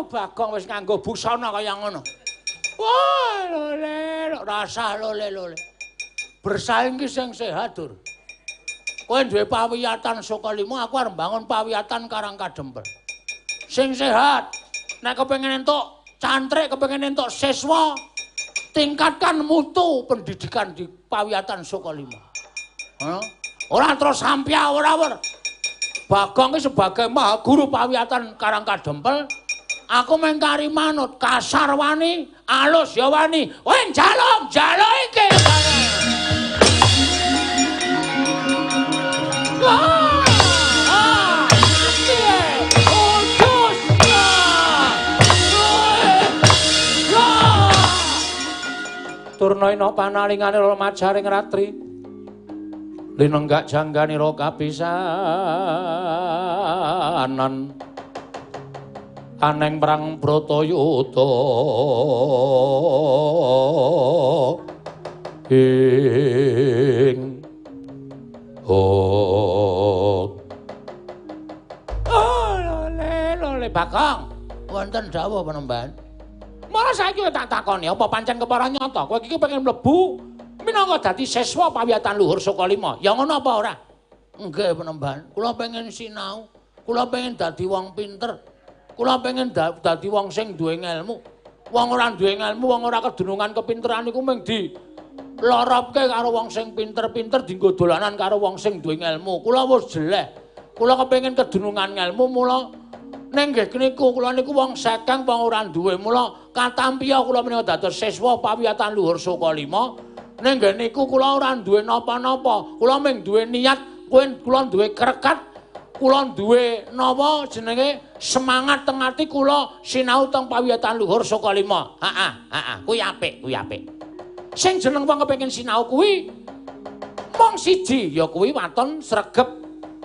Oh, Bagong wis nganggo busana kaya ngono. Wah, lole, rasah lole-lole. Bersaing ki sing sehat, Dur. Kowe duwe pawiyatan Sukalima, aku arep mbangun pawiyatan Karang Kadempel. Sing sehat. Nek kepengin entuk cantrik, kepengin entuk siswa, tingkatkan mutu pendidikan di pawiyatan Sukalima. Heeh. Ora terus sampya ora wer. Bagong ki sebagai maha guru pawiyatan Karang Kadempel, aku mung kari manut, kasar wani, alus ya wani. Kowe njaluk, njaluk iki. Turna ina panalingane majaring ratri. Linenggak jangganira kapisanan. Aneng perang Bratayuda ing oh. Oh, lole lole Bagong, wonten dawuh penemban. Malah saiki tak takoni apa pancen kepara nyata kowe iki pengen mlebu minangka dadi siswa pawiyatan luhur Sukalima. Ya ngono apa ora? Nggih penemban, kula pengen sinau, kula pengen dadi wong pinter. Kula pengen dadi wong sing duwe ngelmu. Wong ora duwe ngelmu, wong ora kedunungan kepinteran iku mung di loropke karo wong sing pinter-pinter dienggo dolanan karo wong sing duwe ngelmu. Kula wis jeleh. Kula kepengin kedunungan ngelmu mula ning nggih niku kula niku wong sekeng wong ora duwe. Mula katampiya kula menika dados siswa pawiyatan luhur Sukalima. Ning nggih niku kula ora duwe napa-napa. Kula mung duwe niat, kula duwe krekat, kula duwe napa jenenge semangat teng ati kula sinau teng pawiyatan luhur Sukalima. Heeh, heeh, kuwi apik, kuwi apik. Sing jeneng wong kepengin sinau kuwi mung siji ya kuwi waton sregep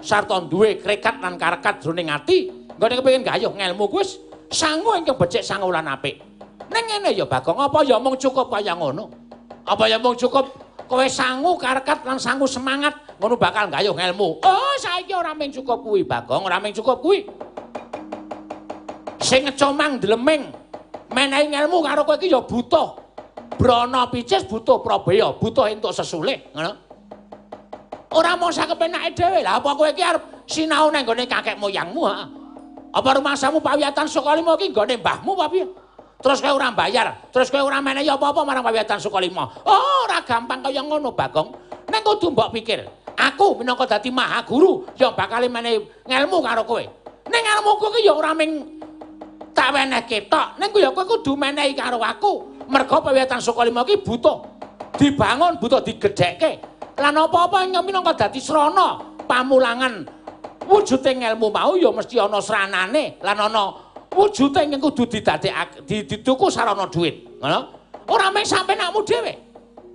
sarta duwe krekat lan karekat jroning ati. Nggone kepengin gayuh ngelmu kuwi wis sangu ingkang becik sangu lan apik. Ning ngene ya Bagong, apa ya mung cukup kaya ngono? Apa ya mung cukup kowe sangu karekat lan sangu semangat ngono bakal gayuh ngelmu? Oh, saiki ora mung cukup kuwi Bagong, ora mung cukup kuwi. Sing ngecomang dleming menehi ngelmu karo kowe iki ya butuh brana picis, butuh prabeya, butuh entuk sesulih, ngono. Ora mung sakepenake dhewe. Lah apa kowe iki arep sinau nang nggone kakek moyangmu, ha? Apa rumasamu pawiyatan Sukalima iki nggone mbahmu apa piye? Terus kowe ora mbayar, terus kowe ora menehi apa-apa marang pawiyatan Sukalima. Oh, ora gampang kaya ngono, Bagong. Ning kudu mbok pikir, aku minangka dadi maha guru ya bakal menehi ngelmu karo kowe. Ning ngelmuku ki ya ora mung tak wenehke tok, ning ya kowe kudu menehi karo aku. Merga pawiyatan Sukalima iki butuh dibangun, butuh digedhekke. Lan apa-apa ingkang minangka dadi srana pamulangan wujude ngelmu mau ya mesti ana sranane lan ana wujude ingkang kudu didadekake dituku sarana dhuwit. Ngono? Ora mung sampenakmu dhewe.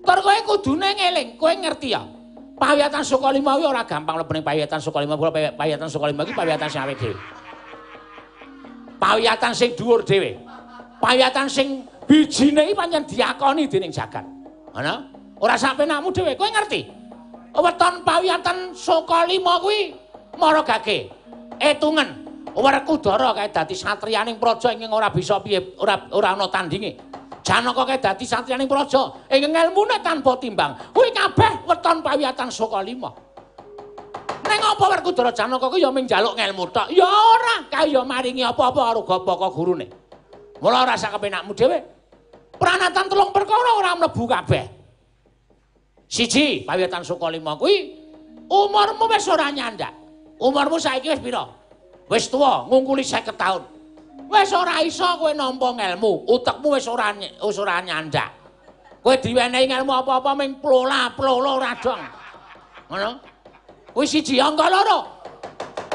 Tur kowe kudune ngeling, kowe ngerti ya. Pawiyatan Sukalima kuwi ora gampang mlebu ning pawiyatan Sukalima. Pawiyatan Sukalima iki pawiyatan sing awake dhewe. Pawiyatan sing dhuwur dhewe. Pawiyatan sing bijine iki pancen diakoni dening jagat. Ngono? Ora sampenakmu dhewe, kowe ngerti. Weton pawiyatan Sukalima kuwi maragake etungen Werkudara kae dadi satriyaning praja ingkang ora bisa piye, ora ana tandinge. Janaka kae dadi satriyaning praja ingkang elmune tanpa timbang. Kuwi kabeh weton pawiyatan Sukalima. Ning apa Werkudara Janaka kuwi ya mung njaluk ngelmu tok? Ya ora, kae ya maringi apa-apa karo gapaka gurune. Mula ora sakepenakmu dhewe. Pranatan telung perkara ora mlebu kabeh. Siji, pawiyatan Sukalima kuwi umurmu wis ora nyandak. Umurmu saiki wis pira? Wis tuwa, ngungkuli 50 taun. Wis ora iso kowe nampa ngelmu, utekmu wis ora nyandak. Kowe diwenehi ngelmu apa-apa mung plola-plolo ora dong. Ngono? Kuwi siji, angka loro.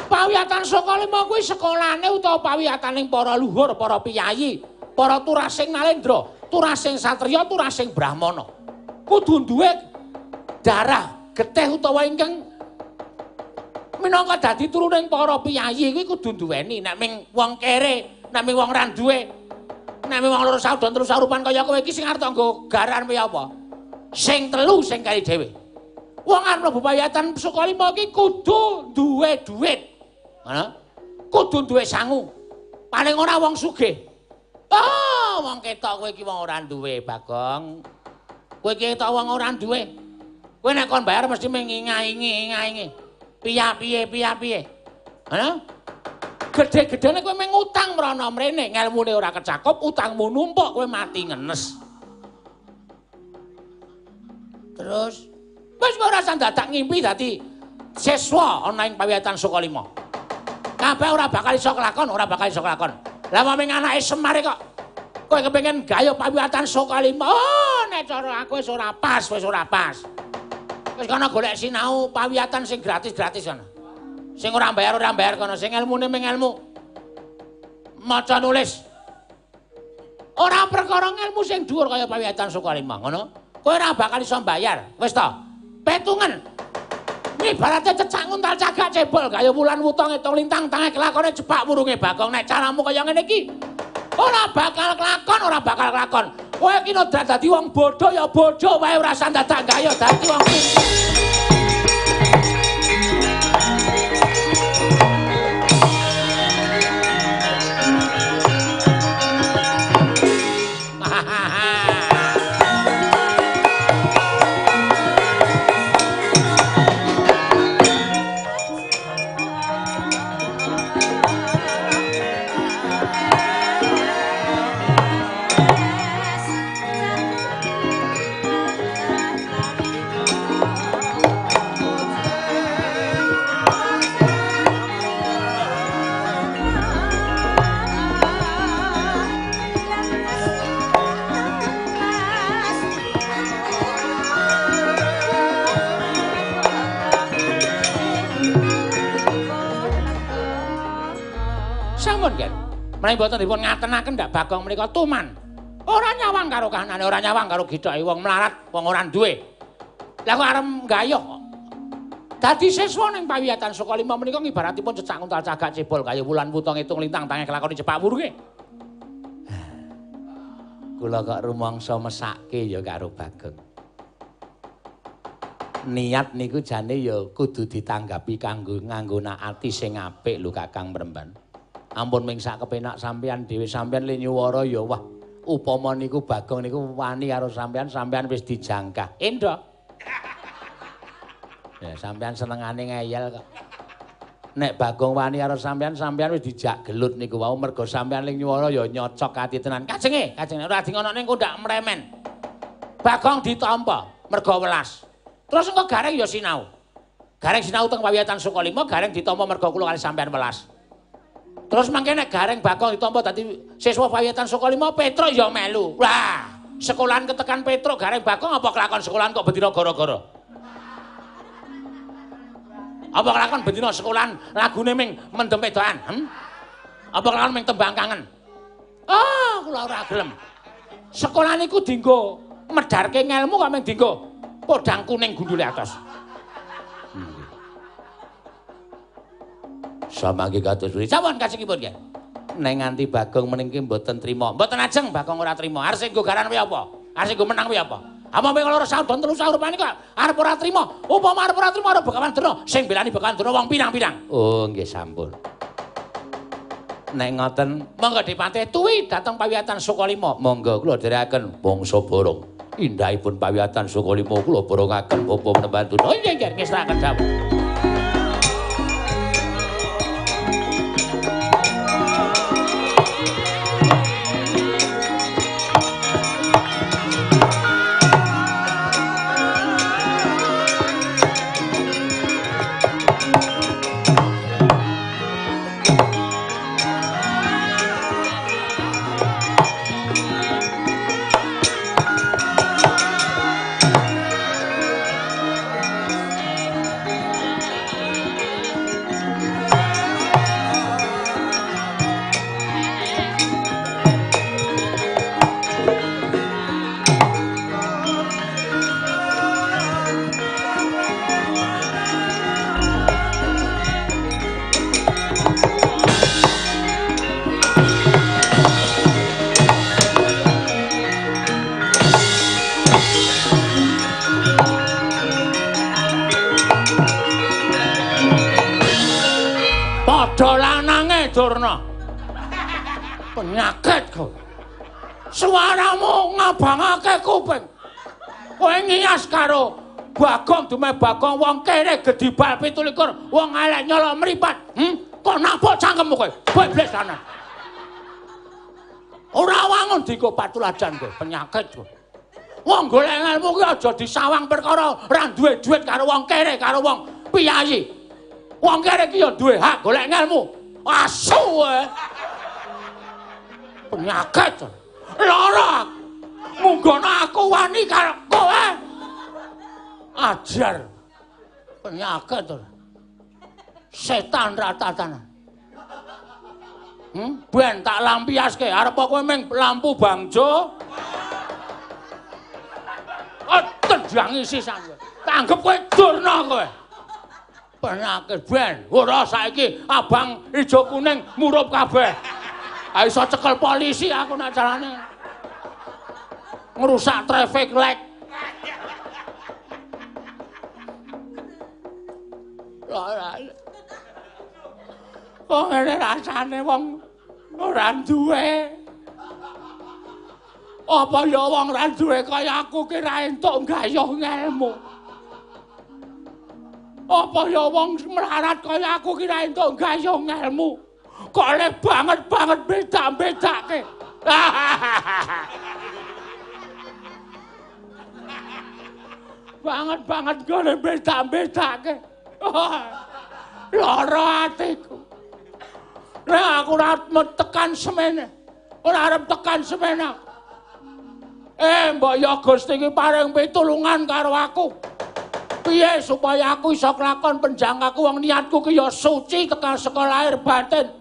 Pawiyatan Sukalima kuwi sekolahane utawa pawiyataning para luhur, para piyayi, para turasing nalendra, turasing satriya, turasing brahmana. Kudu duwe darah getih utawa ingkang minangka dadi turuning para piyayi kuwi kudu duweni. Nek ming wong kere, nek ming wong ra duwe, nek ming wong loro saudon terus sarupan kaya kowe iki sing arep nggo garan piye apa? Sing telu sing kari dhewe. Wong arep mlebu pawiyatan Sukalima iki kudu duwe dhuwit. Ngono? Kudu duwe sangu. Paling ora wong sugih. Oh, wong ketok kowe iki wong ora duwe, Bagong. Kowe iki ketok wong ora duwe. Kowe nek kon bayar mesti mengingaingi-ingaingi. Piye-piye, piye-piye. Hah? Gedhe-gedhene kowe mung utang mrono mrene, ngelmune ora kecakup, utangmu numpuk, kowe mati ngenes. Terus wis ora usah dadak ngimpi dadi siswa ana ing Pawiyatan Sukalima. Kabeh ora bakal iso kelakon, ora bakal iso kelakon. Lah wong anake Semar kok kowe kepengin gayuh Pawiyatan Sukalima. Oh, nek cara aku wis ora pas, wis ora pas. Wis kono golek sinau pawiyatan sing gratis-gratis kono. Sing ora bayar kono, sing ilmune mung ilmu maca nulis. Ora perkara ilmu sing dhuwur kaya Pawiyatan Sukalima, ngono. Kowe ora bakal iso mbayar. Wis to. Petungen. Ibarate cecak nguntal cagak cebol kaya wulan wuta ngitung lintang tange kelakone jepak wurunge Bagong. Nek caramu kaya ngene iki ora bakal kelakon, ora bakal kelakon. Kowe iki nek dadi wong bodho ya bodho wae, ora usah dadak gaya dadi wong pinter. Menawi mboten dipun ngatenaken ndak Bagong menika tuman. Ora nyawang karo kahanane, ora nyawang karo githoke wong melarat, wong ora duwe. Lah kok arep nggayuh kok. Dadi siswa ning Pawiyatan Sukalima menika ngibaratipun cecak nguntal cagak cebol kaya wulan wuta ngitung lintang tange kelakoni jepak wurunge. Kula kok rumangsa mesake ya karo Bagong. Niat niku jane ya kudu ditanggapi kanggo nganggo ati sing apik lho Kakang Mremban. Ampun ming sak kepenak sampeyan dhewe, sampeyan le nyuwara ya wah upama niku Bagong niku wani karo sampeyan, sampeyan wis dijangkah. Endho. Ya sampeyan senengane ngeyel kok. Nek Bagong wani karo sampeyan, sampeyan wis dijak gelut niku wau mergo sampeyan le nyuwara ya nyocok ati tenan. Kajenge, kajenge ora di ngonokne engko ndak mremen. Bagong ditampa mergo welas. Terus engko Gareng ya sinau. Gareng sinau teng Pawiyatan Sukalima, Gareng ditampa mergo kula kali sampeyan welas. Terus mangke nek Gareng Bagong ditampa dadi siswa Pawiyatan Sukalima, Petruk ya melu. Wah, sekolahan ketekan Petruk Gareng Bagong apa kelakon sekolahan kok bendina gara-gara? Apa kelakon bendina sekolahan lagune ming mendem wedokan? Apa kelakon ming tembang kangen? Ah, kula ora gelem. Sekolahan iku dienggo medharke ngelmu kok ming dienggo podang kuning gundule atos. Samangke kados pundi? Sampun kajengipun nggih. Nek nganti Bagong meningki mboten trima. Mboten ajeng Bagong ora trima. Arep sing nggo garan kuwi apa? Arep sing nggo menang kuwi apa? Apa mung loro sahur don telu sahur rupane kok arep ora trima. Upama arep ora trima arep Begawan Durna, sing belani Begawan Durna wong pirang-pirang. Oh, nggih sampun. Nek ngoten, monggo dipatih tuwi dhateng Pawiyatan Sukalima. Monggo kula dherekaken bangsa Borong. Indahipun Pawiyatan Sukalima kula borongaken bapa Mremban Durna. Oh nggih nggih ngestokaken dawuh. Penyakit kowe. Suaramu ngabangake kuping. Kowe ngiyas karo Bagong dume Bagong wong kere gedhi bal 27 wong elek nyolok mripat. Kok nabok cangkemmu kowe? Beblas tenan. Ora wangun dinggo patuladan kowe, penyakit kowe. Wong golek ilmu ki aja disawang perkara ora duwe dhuwit karo wong kere karo wong piyayi. Wong kere ki ya duwe hak golek ilmu. Asu kowe. Penyakit. Lara. Munggono aku wani karo kowe. Ajar. Penyakit. Setan ratatan. Ben tak lampiaske arep kowe ming lampu bangjo. Oh, tendangi sisan kowe. Tanggep kowe durna kowe. Penyakit ben. Ora saiki abang ijo kuning murup kabeh. Ha iso cekel polisi aku nek carane. Ngrusak traffic light. Ora. Kok ngene rasane wong ora duwe. Apa ya wong ora duwe kaya aku ki ra entuk gayuh ngelmu. Apa ya wong melarat kaya aku ki ra entuk gayuh ngelmu. Kok le banget-banget beda-bedake. Banget-banget gone beda-bedake. Lara atiku. Nek aku ora tekan semene. Ora arep tekan semene. Mbok ya Gusti iki paring pitulungan karo aku. Piye supaya aku iso kelakon penjangkaku wong niatku ki ya suci tekan saka lahir batin.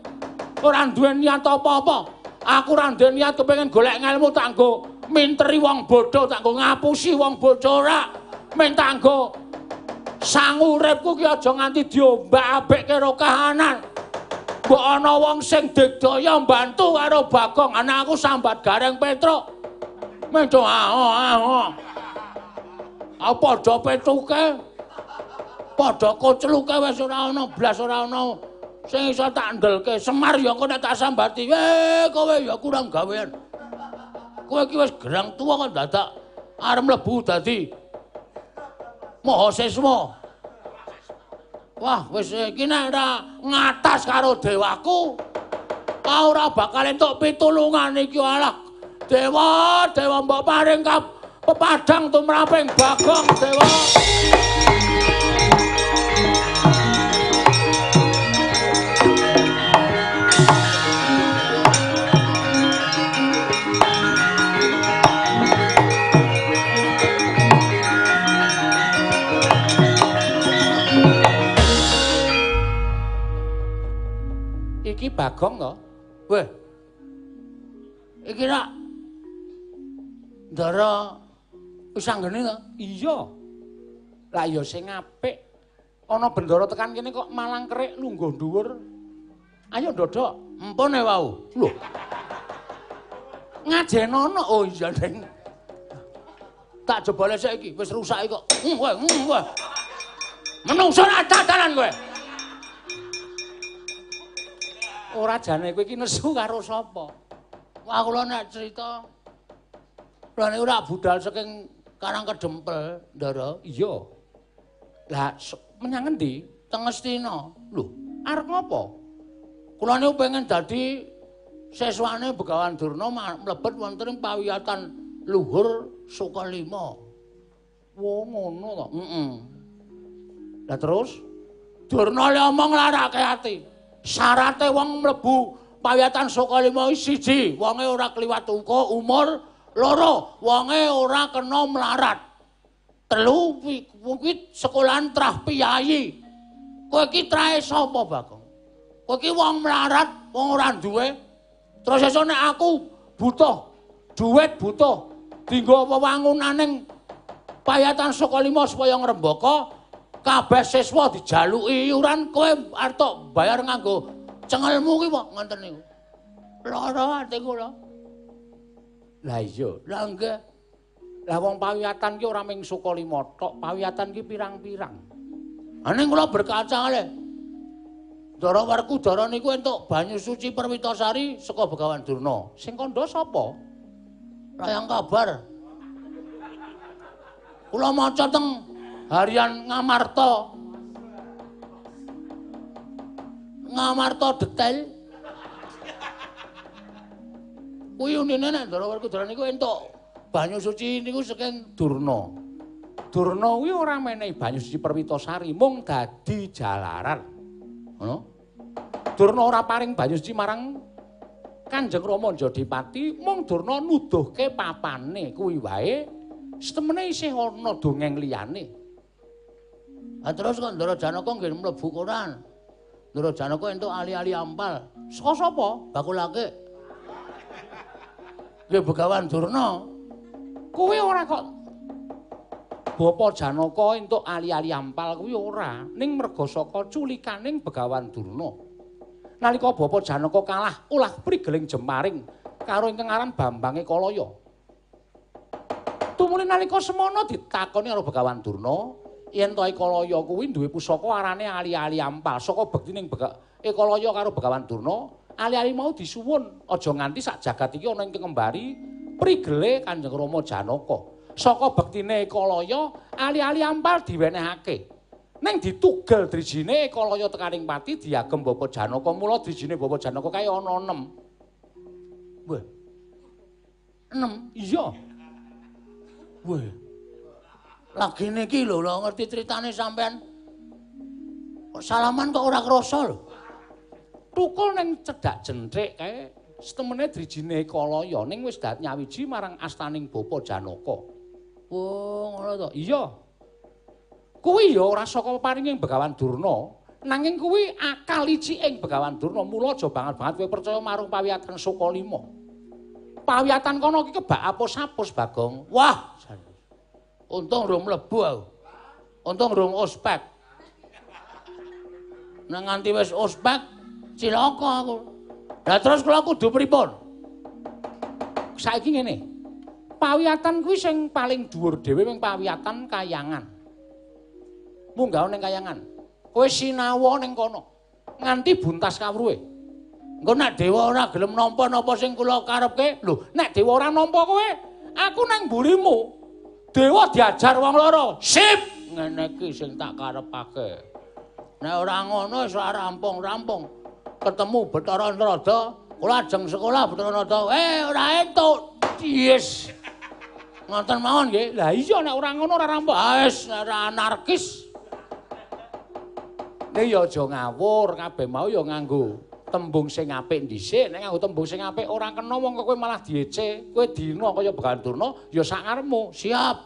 Ora duwe niat apa-apa. Aku ora duwe niat kepengin golek ngelmu tak nggo minteri wong bodho, tak nggo ngapusi wong bodho ora. Men tak nggo sangu uripku ki aja nganti diombak-ambek karo kahanan. Mbok ana wong sing digdaya mbantu karo Bagong, anakku sambat Gareng Petruk. Mendo aho. Ah padha petruke. Padha kocluke wis ora ana blas ora ana sing iso tak ndelke. Semar ya engko nek tak sambati, kowe ya kurang gawean. Kowe iki wis gerang tuwa kok dadak arep mlebu dadi mahasiswa. Wah, wis iki nek ora ngatas karo dewaku, ora bakal entuk pitulungan iki alah. Dewa, dewa mbok paring pepadang tumraping Bagong dewa. Iki Bagong to? Weh. Iki rak Ndara wis anggene to? Iya. Lah ya sing apik. Ana bendara tekan kene kok malang kerik lungguh dhuwur. Ayo ndodok. Empone wau. Lho. Ngajenono. Oh iya, Deng. Tak jebole saiki wis rusak kok. Kowe, kowe. Menungso ra dadalan kowe. Ora jane kowe iki nesu karo sapa? Wah kula nek cerita kula niku ora budal saking Karang Kedempel, Ndara. Iya. Lah menyang endi? Teng Ngastina. Lho, arep ngopo? Kula niku pengen dadi siswane Begawan Durna mlebet wonten ing pawiyatan luhur Sukalima. Wo ngono to. Heeh. Lah terus Durna le omong larake ati. Syarate wong mlebu pawiyatan Sukalima iki siji, wonge ora kliwat uka umur. Loro, wonge ora kena melarat. Telu, kuwi sekolahan trah piyayi. Kowe iki trahe sapa, Bagong? Kowe iki wong melarat, wong ora duwe. Terus esuk nek aku butuh duit, butuh dienggo wewangunaning payatan Sukalima supaya ngrembaka, kabeh siswa dijaluki iuran, kowe arep tok bayar nganggo cengelmu ki kok ngoten niku. Lara ati kula. Lah iya, lah nggih. Lah wong pawiyatan ki ora mung Sukalima tok, pawiyatan ki pirang-pirang. Ning kula berkaca le. Ndara Werkudara niku entuk banyu suci Perwitasari saka Begawan Durna. Sing kandha sapa? Layang kabar. Kula maca teng Harian Ngamarta. Ngamarta detail. Kuwi unine nek Ndara Werkudara niku entuk banyu suci niku saking Durna. Durna kuwi ora menehi banyu suci Perwitasari, mung dadi jalaran. Ngono. Durna ora paring banyu suci marang Kanjeng Rama Jodipati, mung Durna nuduhke papane kuwi wae. Setemene isih ana dongeng liyane. Ha terus kok Ndara Janaka nggih mlebu koran. Ndara Janaka entuk ali-ali ampal. Saka sapa? Bakul akik. Nggih Begawan Durna. Kuwi ora kok Bapa Janaka entuk ali-ali ampal kuwi ora, ning merga saka culikaning Begawan Durna. Nalika Bapa Janaka kalah ulah prigeling jemaring karo ingkang aran Bambang Ekalaya. Tumuli nalika semana ditakoni karo Begawan Durna, yen to Ekalaya kuwi duwe pusaka arane ali-ali ampal. Saka bektining Ekalaya karo Begawan Durna, ali-ali mau disuwun aja nganti sak jagat iki ana ingkang ngembari prigele Kanjeng Rama Janaka. Saka bektine Ekalaya, ali-ali ampal diwenehake. Ning ditugel drijine Ekalaya tekaning pati diagem Bapa Janaka. Mula drijine Bapa Janaka kae ana 6. Wah. 6? Iya. Wah. Lagi niki lho, lho ngerti critane sampean. Kok salaman kok ora krasa lho. Tukul ning cedhak jenthik kae setemene drijine Ekalaya ning wis dat nyawiji marang astaning Bapa Janaka. Oh, ngono to. Iya. Kuwi ya ora saka paringing Begawan Durna, nanging kuwi akal iciking Begawan Durna. Mula aja banget-banget kowe percaya marang pawiyatan Sukalima. Pawiyatan kono iki kebak apus-apus, Bagong. Wah, untung rung mlebu aku. Untung rung ospek. Nek nganti wis ospek, cilaka aku. Lah terus kula kudu pripun? Saiki ngene. Pawiyatan kuwi sing paling dhuwur dhewe ming pawiyatan kayangan. Munggah ning kayangan. Kowe sinawa ning kono. Nganti buntas kawruhe. Engko nek dewa ora gelem nampa napa sing kula karepke? Lho, nek dewa ora nampa kowe, aku nang mburimu. Dewa diajar wong loro. Sip, ngene iki sing tak karepake. Nek ora ngono wis ora rampung-rampung. Ketemu Bathara Narada, kula ajeng sekolah Bathara Narada. Ora entuk. Yes. Ngoten mawon nggih. Lah iya nek ora ngono ora rampung. Ah wis ora anarkis. Nek ya aja ngawur, kabeh mau ya nganggo tembung sing apik dhisik. Nek nganggo tembung sing apik ora kena wong kowe malah diece. Kowe dina kaya Begawan Durna ya sak karepmu. Siap.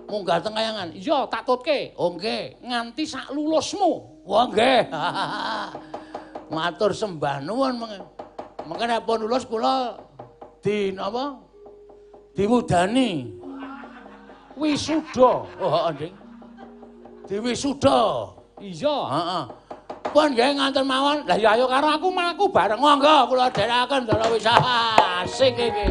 Munggah teng kayangan. Iya, tak tutke. Oh nggih, nganti sak lulusmu. Wah nggih. Matur sembah nuwun mengke. Mengke nek pun lulus kula di napa? Diwudani. Wisuda. Oh heeh, Ding. Diwisuda. Iya, heeh. Pun nggih nganten mawon. Lah ya ayo karo aku mlaku bareng. Monggo kula dherekaken Ndara wis asik iki.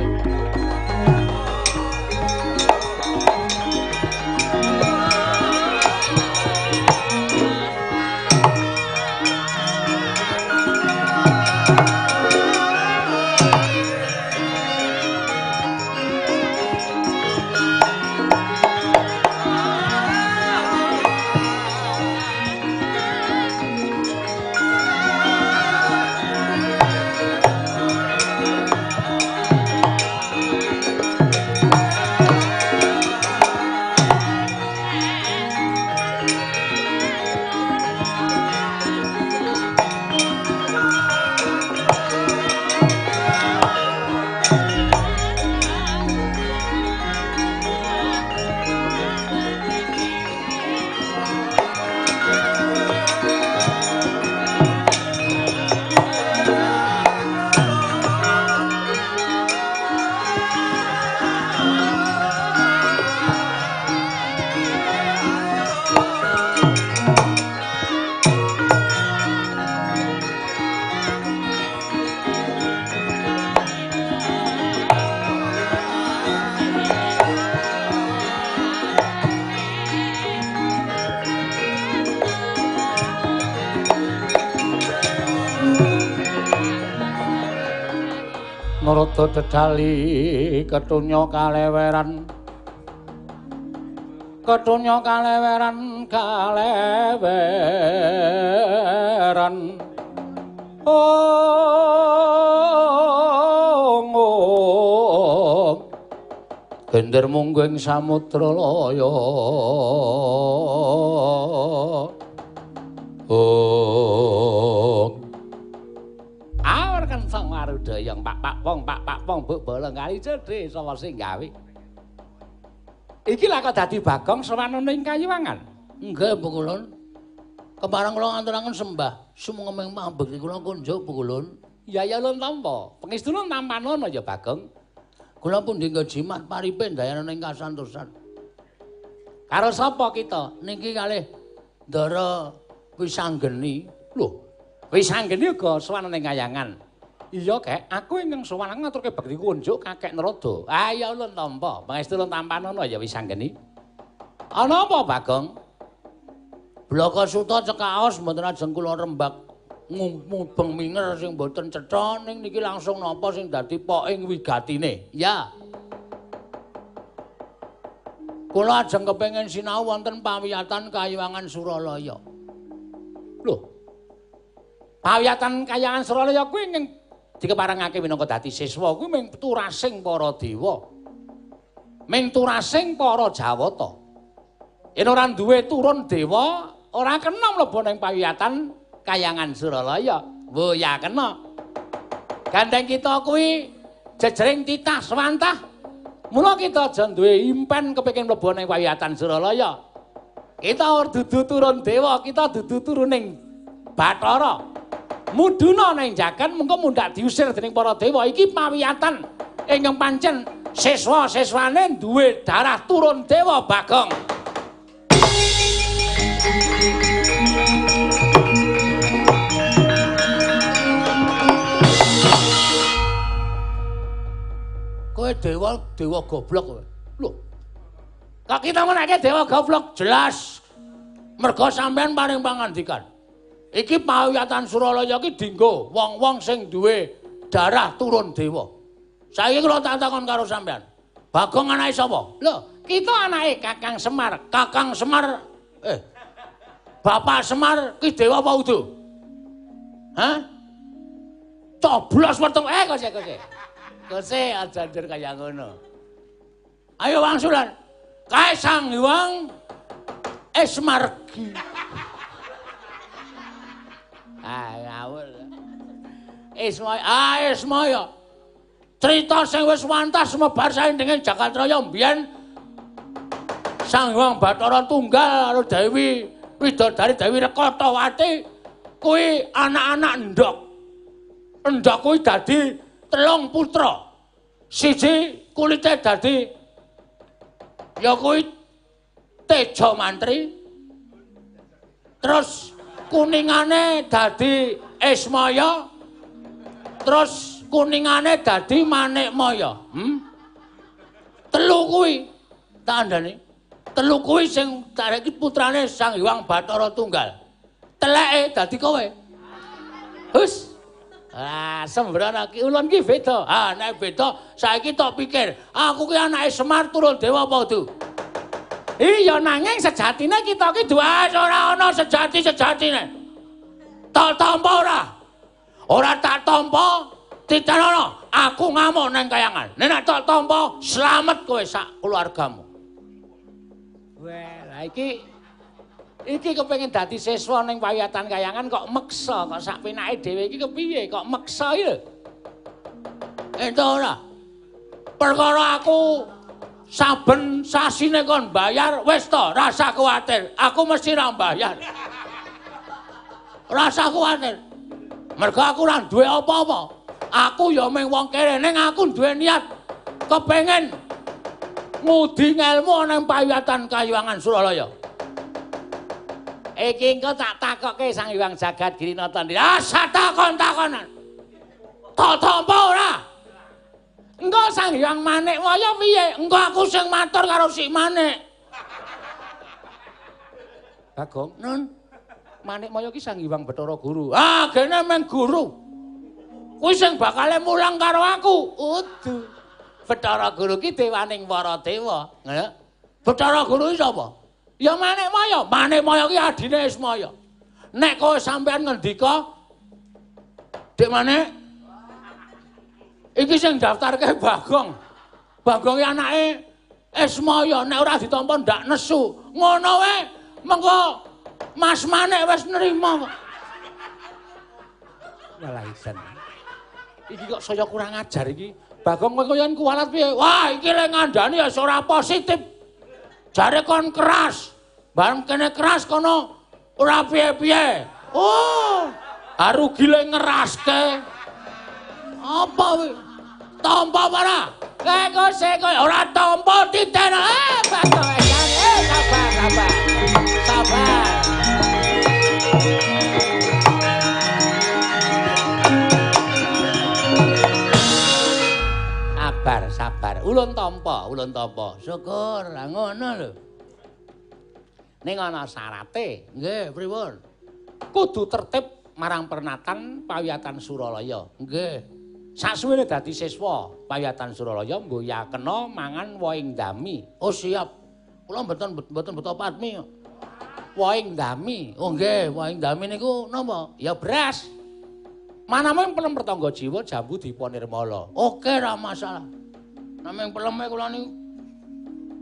Narada dedali ketunya kaleweran. Ketunya kaleweran kaleweran. Oh, oh. Gender munggu ing samudra laya. Oh. Awur kenceng warudayang pak pak pong pak pak pong buk bolong kali cedhe sapa sing gawe. Iki lha kok dadi Bagong sowan ning Kayuwangan. Nggih, Bu Kulun. Kepareng kula ngaturaken sembah sumengeng pambekti kula kunjuk, Bu Kulun. Ya ya ulun tampa. Pengestune tampanono ya Bagong. Kula pundi nggo jimat paripe ndayana ing kasantosan. Karo sapa kita? Niki kalih Ndara Wisanggeni. Lho, Wisanggeni uga sowan ning Kayangan. Iya, Kek, aku ingkang sowan ngaturke bekti kunjuk Kakek Narada. Ah ya ulun tampa. Pangestu ulun tampanono ya Wisanggeni. Ana apa, Bagong? Blaka suta cekaos mboten ajeng kula rembak mubeng minger sing mboten cetha ning niki langsung napa sing dadi poking wigatine. Ya. Kula ajeng kepengin sinau wonten pawiyatan Kayuwangan Suralaya. Lho. Pawiyatan Kayangan Suralaya kuwi ingkang dikeparengake minangka dadi siswa kuwi ming turasing para dewa. Ming turasing para Jawata. Yen ora duwe turun dewa, ora kena mlebu ning pawiyatan Kayangan Suralaya. Wo ya kena. Gandeng kita kuwi jejering titah swantah. Mula kita aja duwe impen kepengin mlebu ning pawiyatan Suralaya. Kita ora dudu turun dewa, kita dudu turuning Bathara. Mudhuna ning jagan mengko mundhak diusir dening para dewa. Iki pawiyatan ingkang pancen siswa-siswane duwe darah turun dewa, Bagong. Kowe dewa, dewa goblok kowe. Lho. Kok kita menake dewa goblok? Jelas. Merga sampean paring pangandikan. Iki pawiyatan Suralaya iki dinggo wong-wong sing duwe darah turun dewa. Saiki kula tak takon karo sampean. Bagong anake sapa? Lho, kita anake Kakang Semar. Kakang Semar Bapak Semar ki dewa apa udu? Hah? Coblos weteng kose kose. Kose aja njur kaya ngono. Ayo wangsulan. Kae Sang Hyang Esmargi. Ah ngawur. Ismaya, ah Ismaya. Crita sing wis wantas sumebar saindenging Jagatraya mbiyen Sang Hyang Bathara Tunggal karo Dewi Widodari Dewi Rekatawati kuwi anak-anak endhog. Endhog kuwi dadi 3 putra. Siji kulite dadi ya kuwi Teja Mantri. Terus kuningane dadi Ismaya. Terus kuningane dadi Manikmaya. Telu kuwi tak andhani. Telu kuwi sing iki putrane Sang Hyang Bathara Tunggal. Teleke dadi kowe. Hus. Ah, sembrono ki ulun ki beda. Ah, nek beda saiki tok pikir, aku ki anake Semar turun dewa apa udu? Iya, nanging sejatine kita ki duwe ora ana sejati-sejatine. Tak tampa ora? Ora tak tampa, titenono aku ngamuk nang Kayangan. Nek tak tampa, slamet kowe sak keluargamu. Wah, lah iki iki kepengin dadi siswa ning pawiyatan Kayangan kok meksa, kok sak penake dhewe iki kepiye kok meksa iki lho. Entuk ora? Perkara aku saben sasine kon bayar wis to, rasa kuwatir. Aku mesti ra bayar. Rasa kuwatir. Mergo aku ora duwe apa-apa. Aku ya mung wong kere ning aku duwe niat kepengin ngudi ngelmu nang pawiyatan Kayuwangan Suralaya. Iki engko tak takokke Sang Hyang Jagat Girinata. Ah, takon-takonan. Tak tampa ora? Engko Sang Hyang Manikmaya piye? Engko aku sing matur karo si Manik. Bagong, Nun. Manikmaya ki Sang Hyang Bathara Guru. Ah, gene meng guru. Kuwi sing bakale mulang karo aku. Udu. Bathara Guru ki dewaning para dewa. Ngono. Bathara Guru ki sapa? Ya Manikmaya. Manikmaya ki adine Ismaya. Nek kowe sampean ngendika, Dik Manik, iki sing daftarke Bagong. Bagong ki anake Ismaya, nek ora ditampa ndak nesu. Ngono wae, mengko Mas Manik wis nrima kok. Walah isan. Iki kok saya kurang ajar iki. Bagong kowe koyo kuwalat piye? Wah, iki le ngandani ya ora positif. Jare kon keras. Bareng kene keras kono ora piye-piye. Oh, arugi le ngeraske. Apa kuwi? Tampa ora? Kok sik ora tampa titen. Bagong sabar, sabar. Sabar. Sabar, sabar. Ulun tampa, ulun tampa. Syukur, lah ngono lho. Ning ana syarate. Nggih, pripun? Kudu tertib marang pernatan pawiyatan Suralaya. Nggih. Sasuwene dadi siswa pawiyatan Suralaya nggo kena mangan wohing dami. Oh siap. Kula mboten mboten beto patmi. Wohing dami. Oh nggih, wohing dami niku napa? Ya beras. Manamung pelem pertangga jiwa jambu dipa nirmala. Oke, ra masalah. Namung peleme kula niku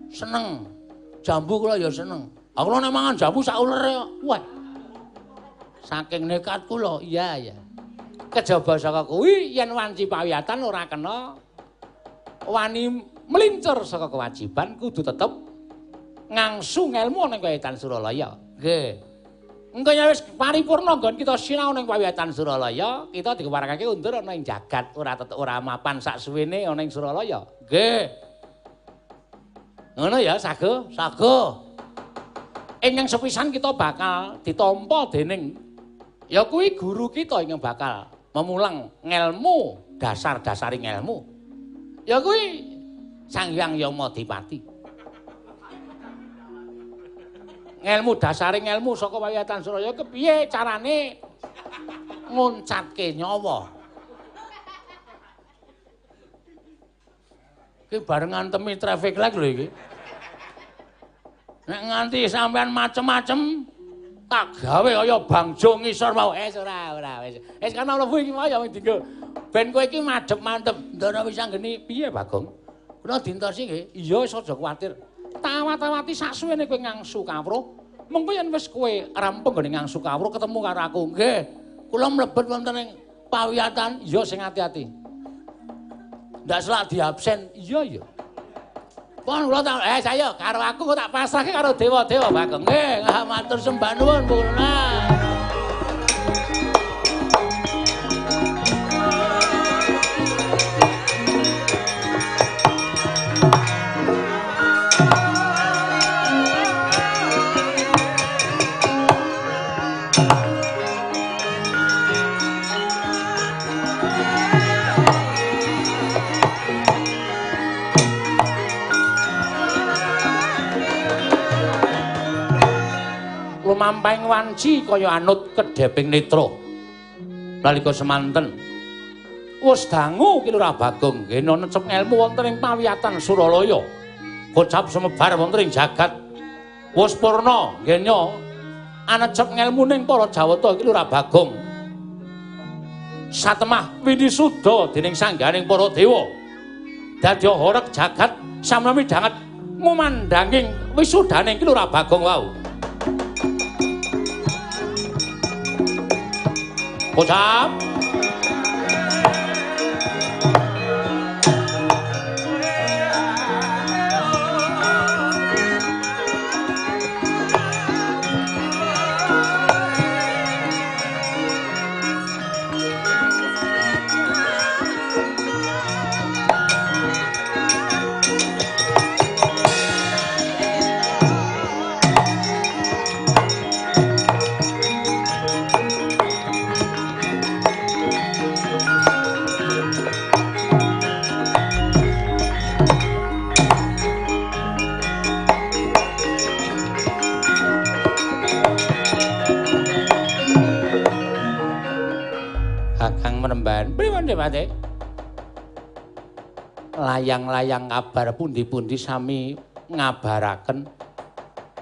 seneng. Jambu kula ya seneng. Aku nek mangan jambu sak ulere kok. Wah. Saking nekat kula. Iya, iya. Kejaba saka kuwi yen wanci pawiyatan ora kena wani mlincur saka kewajiban kudu tetep ngangsu ngelmu ning Pawiyatan Suralaya. Nggih. Engko yen wis paripurna nggon kita sinau ning Pawiyatan Suralaya, kita dikeparengake undur ana ing jagat ora tetep ora mapan sak suwene ana ing Suralaya. Nggih. Ngono ya, Sago? Sago. Ingkang sepisan kita bakal ditampa dening ya kuwi guru kita ingkang bakal memulang ngelmu, dasar-dasaring ngelmu. Ya kuwi Sang Hyang Yamadipati. Ngelmu dasaring ngelmu saka Pawiyatan Suralaya kepiye carane nguncatke nyawa. Iki bareng ngantemi traffic light lho iki. Nek nganti sampean macem-macem tak gawe kaya bangjo ngisor mau. Wis ora ora wis. Wis kana mlebu iki mau ya dinggo. Ben kowe iki madhep mantep. Ndara wis anggeni piye Bagong? Kula dintosi nggih. Iya wis aja kuwatir. Tawat-tawati saksuwene kowe ngangsu kawruh. Mengko yen wis kowe rampung nggone ngangsu kawruh ketemu karo aku. Nggih. Kula mlebet wonten ing pawiyatan. Iya sing ati-ati. Ndak selak diabsen. Iya iya. Pon kula tak saya karo aku kok tak pasrahke karo dewa-dewa Bagong. Nggih, matur sembah nuwun Bu Lurah. Lumampahing wanci kaya anut kedheping netra. Nalika semanten wis dangu Ki Lurah Bagong ngena necep ngelmu wonten ing pawiyatan Suralaya. Kocap sumebar wonten ing jagat. Wis purna ngena anecep ngelmu ning para Jawata Ki Lurah Bagong. Satemah winisuda dening sangganing para dewa. Dadi horeg jagat samene midhanget ngumandhanging wisudaning Ki Lurah Bagong wau. Kocap. Kakang Menemban. Pripun Pripun, Depate? Layang-layang kabar pundi-pundi sami ngabaraken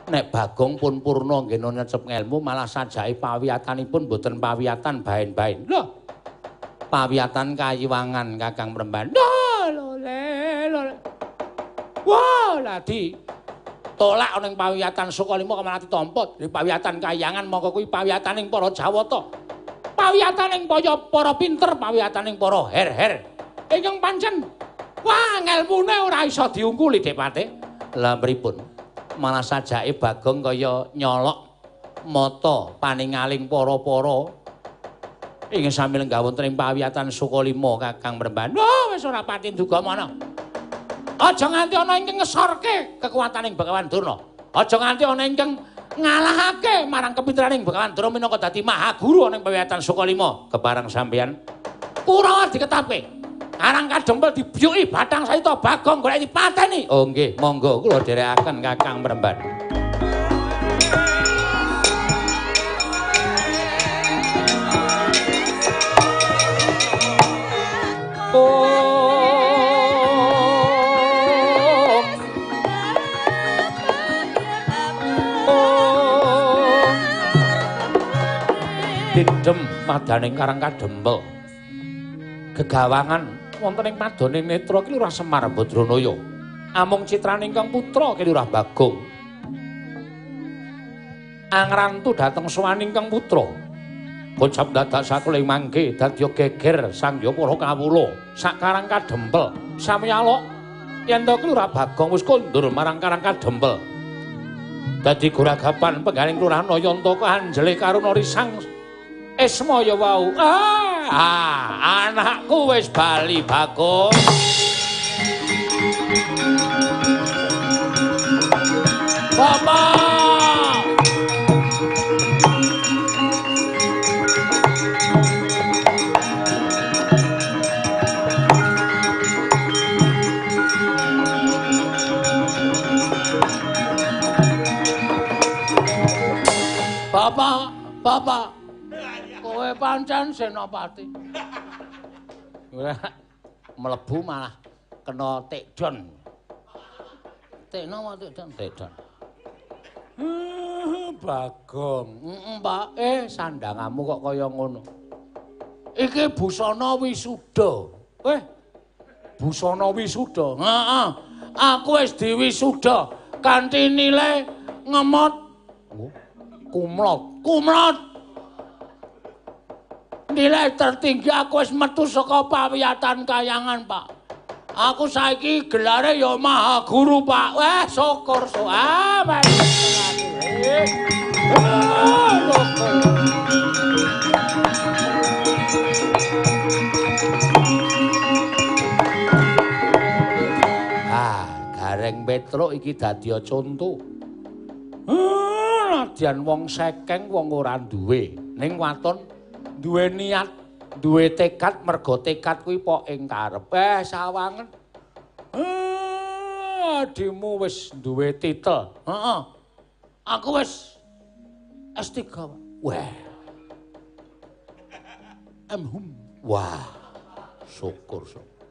nek Bagong pun purna nggena nyecep ngelmu malah sajake pawiyatanipun mboten pawiyatan baen-baen. Lho. Pawiyatan kayiwangan Kakang Mremban. Lho, le, lho. Wah, lah di tolak ning pawiyatan Sukalima kok malah ditampa. Di pawiyatan kayangan mongko kuwi pawiyataning para Jawata. Pawiyataning para pinter, pawiyataning para her-her. Ingkang pancen wah ngelmune ora iso diungkuli, Depate. Lah pripun? Malah sajake Bagong kaya nyolok mata paningaling para-para ing sami lenggah wonten ing pawiyatan Sukalima Kakang Mremban. Wah, wis ora pati duga mana. Aja nganti ana ingkang ngesorke kekuwataning Begawan Durna. Aja nganti ana ingkang ngalahake marang kepinteraning Begawan Durna minangka dadi mahaguru ana ing pawiyatan Sukalima. Kepareng sampeyan Kurawa diketapke. Karang Kadempel dibyuki bathang sayuta Bagong golek dipateni. Oh nggih, monggo kula dherekaken Kakang Mremban. Didem madaning Karang Kadempel. Gegawangan wonten ing padane netra ki Lurah Semar Badranaya. Amung citraning kang putra ki Lurah Bagong. Angrantu dhateng sowaning kang putra. Kocap dadak sakuling mangke dadya geger sangya para kawula sak Karang Kadempel. Sami alok yen to ki Lurah Bagong wis kondur marang Karang Kadempel. Dadi guragapan penggaling Lurah Nayantaka anjele karuna risang Ismaya wau. Ah, anakku wis bali Bagong. Bapak. Bapak, bapak. Kowe pancen senopati. Mlebu malah kena takedown. Tekno apa takedown? Takedown. Bagong. Heeh, Pak. Sandangamu kok kaya ngono. Iki busana wisuda. Busana wisuda. Heeh. Aku wis diwisuda kanthi nilai ngemot. Kumlot. Kumlot. Nilai tertinggi aku wis metu saka pawiyatan kayangan, Pak. Aku saiki gelare ya maha guru, Pak. Wah, syukur so. Ah, Gareng Petruk iki dadi conto. Nadyan wong sekeng wong ora duwe, ning waton duwe niat, duwe tekad, mergo tekad kuwi pok ing karep. Sawangen. Adimu wis duwe titel. Heeh. Aku wis S3, Pak. Wah. M.Hum. Wah. Syukur, syukur.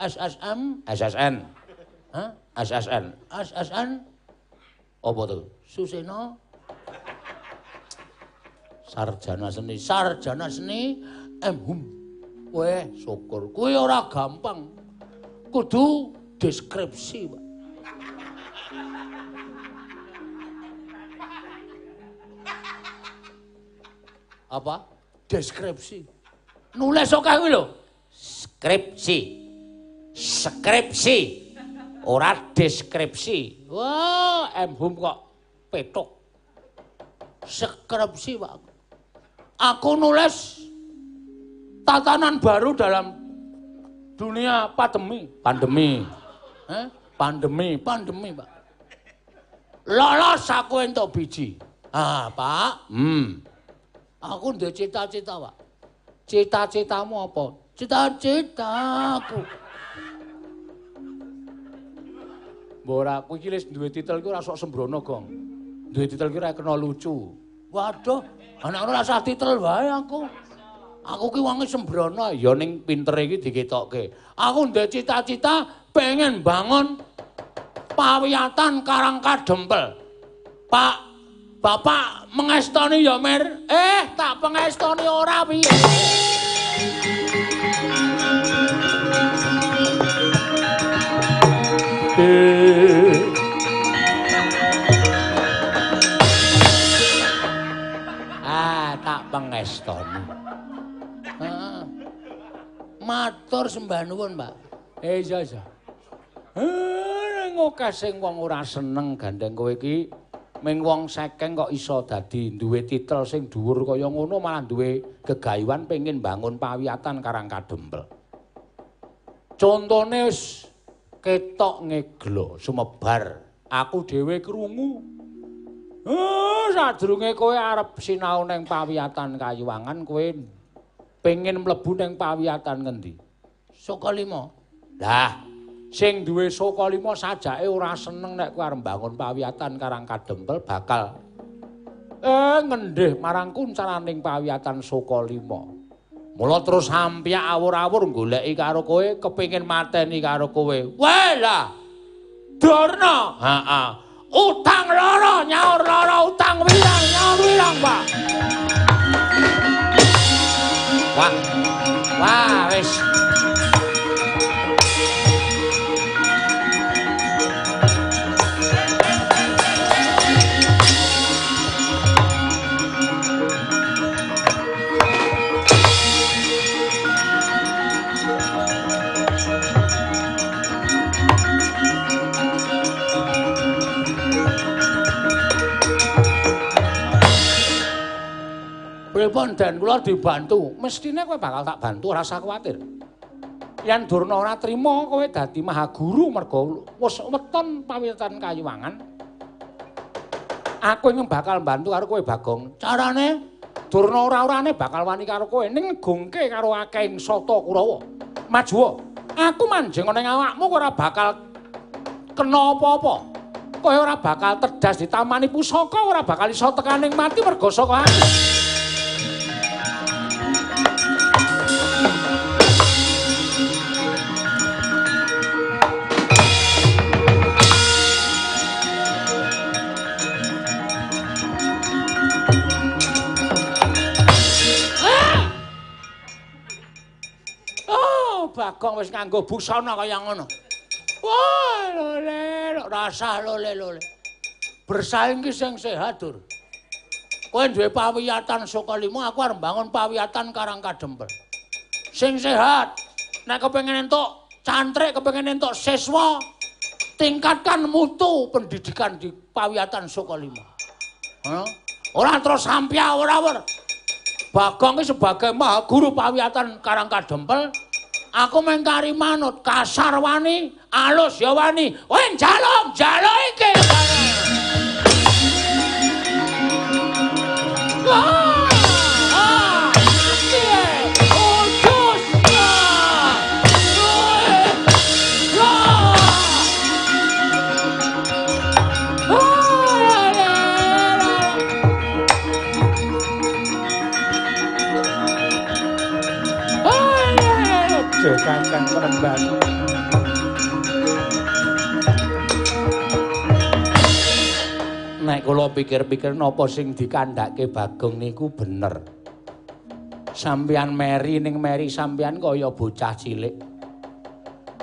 SSM, SSN. Hah? SSN. SSN. Apa tuh? Suseno. Sarjana seni, sarjana seni M.Hum. Weh, syukur. Kuwi ora gampang. Kudu deskripsi, Pak. Apa? Deskripsi. Nulis akeh kuwi lho. Skripsi. Skripsi. Ora deskripsi. Wah, M.Hum kok petuk. Skripsi, Pak. Aku nulis tatanan baru dalam dunia pandemi. Pandemi. Pandemi, pandemi, Pak. Lolos aku entuk biji. Ah, Pak. Aku duwe cita-cita, Pak. Cita-citamu apa? Cita-citaku. Mbok ora aku iki wis duwe titel iki ora sok sembrono, Gong. Duwe titel iki ora kena lucu. Waduh, anak ora usah titel wae aku. Aku ki wonge sembrono ya ning pintere iki diketokke. Aku ndek cita-cita pengen bangun pawiyatan Karang Kadempel. Pak, Bapak mengestoni ya, Mir? Tak pengestoni ora piye. Ah, tak pengestoni. Matur sembah nuwun, Pak. Iya, iya. Ning akeh sing wong ora seneng gandeng kowe iki, ming wong sekeng kok iso dadi duwe titel sing dhuwur kaya ngono malah duwe gegayuhan pengin bangun pawiyatan Karang Kadempel. Contone wis ketok ngeglo sumebar, aku dhewe krungu. Sadurunge kowe arep sinau ning pawiyatan Kayuwangan, kowe pengen mlebu ning pawiyatan ngendi? Sukalima. Lah, sing duwe Sukalima sajake ora seneng nek kowe arep mbangun pawiyatan Karang Kadempel bakal ngendih marang kuncaraning pawiyatan Sukalima. Mula terus hampyak awur-awur goleki karo kowe, kepengin mateni karo kowe. Weh lah. Durna. Heeh. Utang loro nyaur loro, utang wirang nyaur wirang, Pak. Wah. Wah, wis. Pripun den kula dibantu? Mestine kowe bakal tak bantu, ora usah kuwatir. Yen Durna ora trima kowe dadi mahaguru merga wis weton pawiyatan Kayuwangan. Aku ingin bakal bantu karo kowe, Bagong. Carane Durna ora-orane bakal wani karo kowe ning ngegungke karo akehing sata Kurawa. Majuwa, aku manjing ning awakmu ora bakal kena apa-apa. Kowe ora bakal tedas ditamani pusaka, ora bakal iso tekaning mati merga saka aku. Bagong wis nganggo busana kaya ngono. Wah, lole, rasah lole lole. Bersaing ki sing sehat, Dur. Kowe duwe pawiyatan Sukalima, aku arep mbangun pawiyatan Karang Kadempel. Sing sehat. Nek kepengin entuk cantrik, kepengin entuk siswa, tingkatkan mutu pendidikan di pawiyatan Sukalima. Heeh. Ora terus sampya ora-ora. Bagong ki sebagai mahaguru pawiyatan Karang Kadempel, aku mengkari manut, kasar wani, alus ya wani. Kowe njaluk, njaluk iki. Kakang Premban. Nek kula pikir-pikir napa sing dikandhake Bagong niku bener. Sampeyan meri ning meri sampeyan kaya bocah cilik.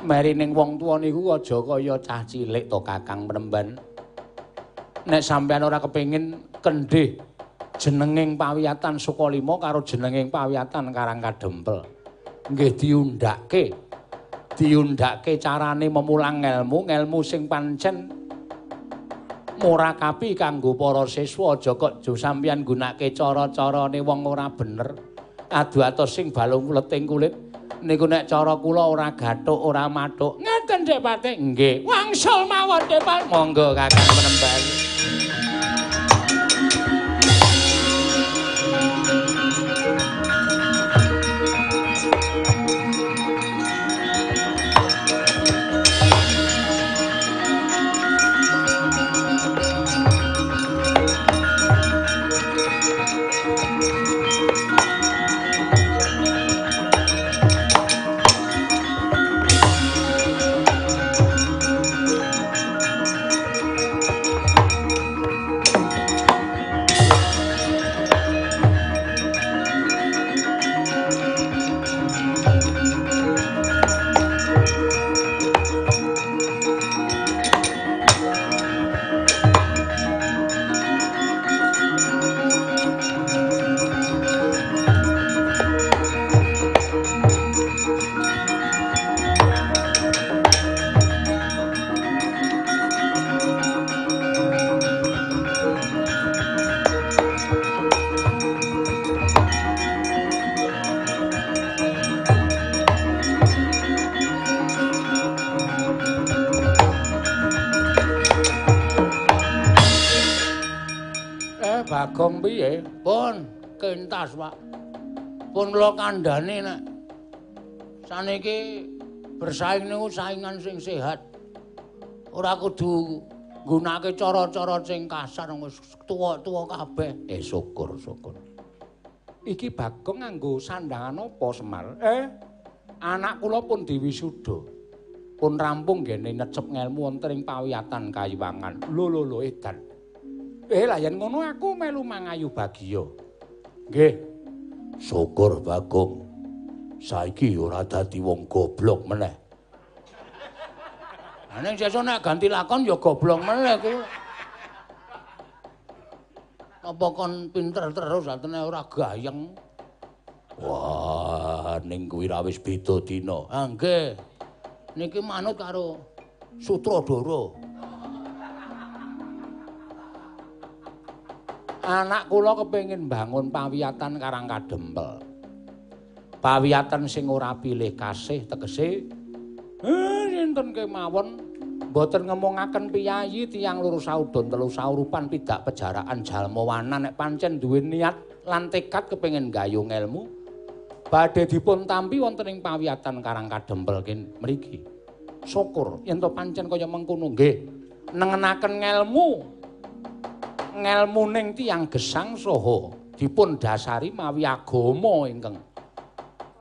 Meri ning wong tuwa niku aja kaya cah cilik to Kakang Premban. Nek sampeyan ora kepengin kendhih jenenging pawiyatan Sukalima karo jenenging pawiyatan Karang Kadempel. Nggih diundhake. Diundhake carane memulang ngelmu, ngelmu sing pancen murakapi kanggo para siswa. Aja kok jo sampeyan nggunakake cara-carane wong ora bener. Adu atos sing balung leting kulit niku nek cara kula ora gathuk, ora mathuk. Ngeten Dik Patih? Nggih. Wangsul mawon Dik Patih. Monggo Kakang Premban. Bagong piye? Pun kentas, Pak. Pun kula kandhane nek saniki bersaing niku saingan sing sehat. Ora kudu nggunakake cara-cara sing kasar wis tuwa-tuwa kabeh. Syukur, syukur. Iki Bagong nganggo sandhangan apa, Semar? Anak kula pun diwisuda. Pun rampung nggene necep ngelmu wonten ing pawiyatan Kayiwangan. Lho lho lho edan. Lah yen ngono aku melu mangayu bagya. Nggih. Syukur Bagong. Saiki ora dadi wong goblok meneh. Lah ning sesuk nek ganti lakon ya goblok meneh kuwi. Apa kon pinter terus atene ora gayeng. Wah, ning kuwi ra wis beda dina. Ah nggih. Niki manut karo sutradara. Anak kula kepengin bangun pawiyatan Karang Kadempel. Pawiyatan sing ora pilih kasih tegese sinten kemawon mboten ngemongaken piyayi tiyang loro saudon telu saurupan pidak pejaraan jalma wanan nek pancen duwe niat lan tekad kepengin gayung ilmu badhe dipun tampi wonten ing pawiyatan Karang Kadempel mriki. Syukur yen to pancen kaya mengkono nggih nengenaken ngelmu ngelmuning tiyang gesang saha dipun dasari mawi agama ingkang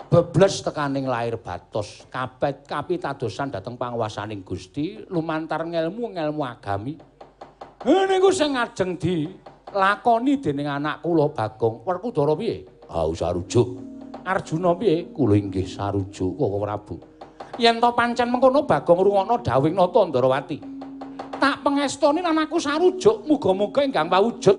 bebles tekaning lair batos kabeh kapitadosan dhateng panguwasaning Gusti lumantar ngelmu-ngelmu agami. Niku sing ajeng dilakoni dening anak kula Bagong. Werkudara piye? Ah sarujuk. Arjuna piye? Kula inggih sarujuk Koko Prabu. Yen to pancen mengkono Bagong rungokno dawuhing Nata Ndrawati. Tak pengestoni lan aku sarujuk muga-muga ingkang pawujud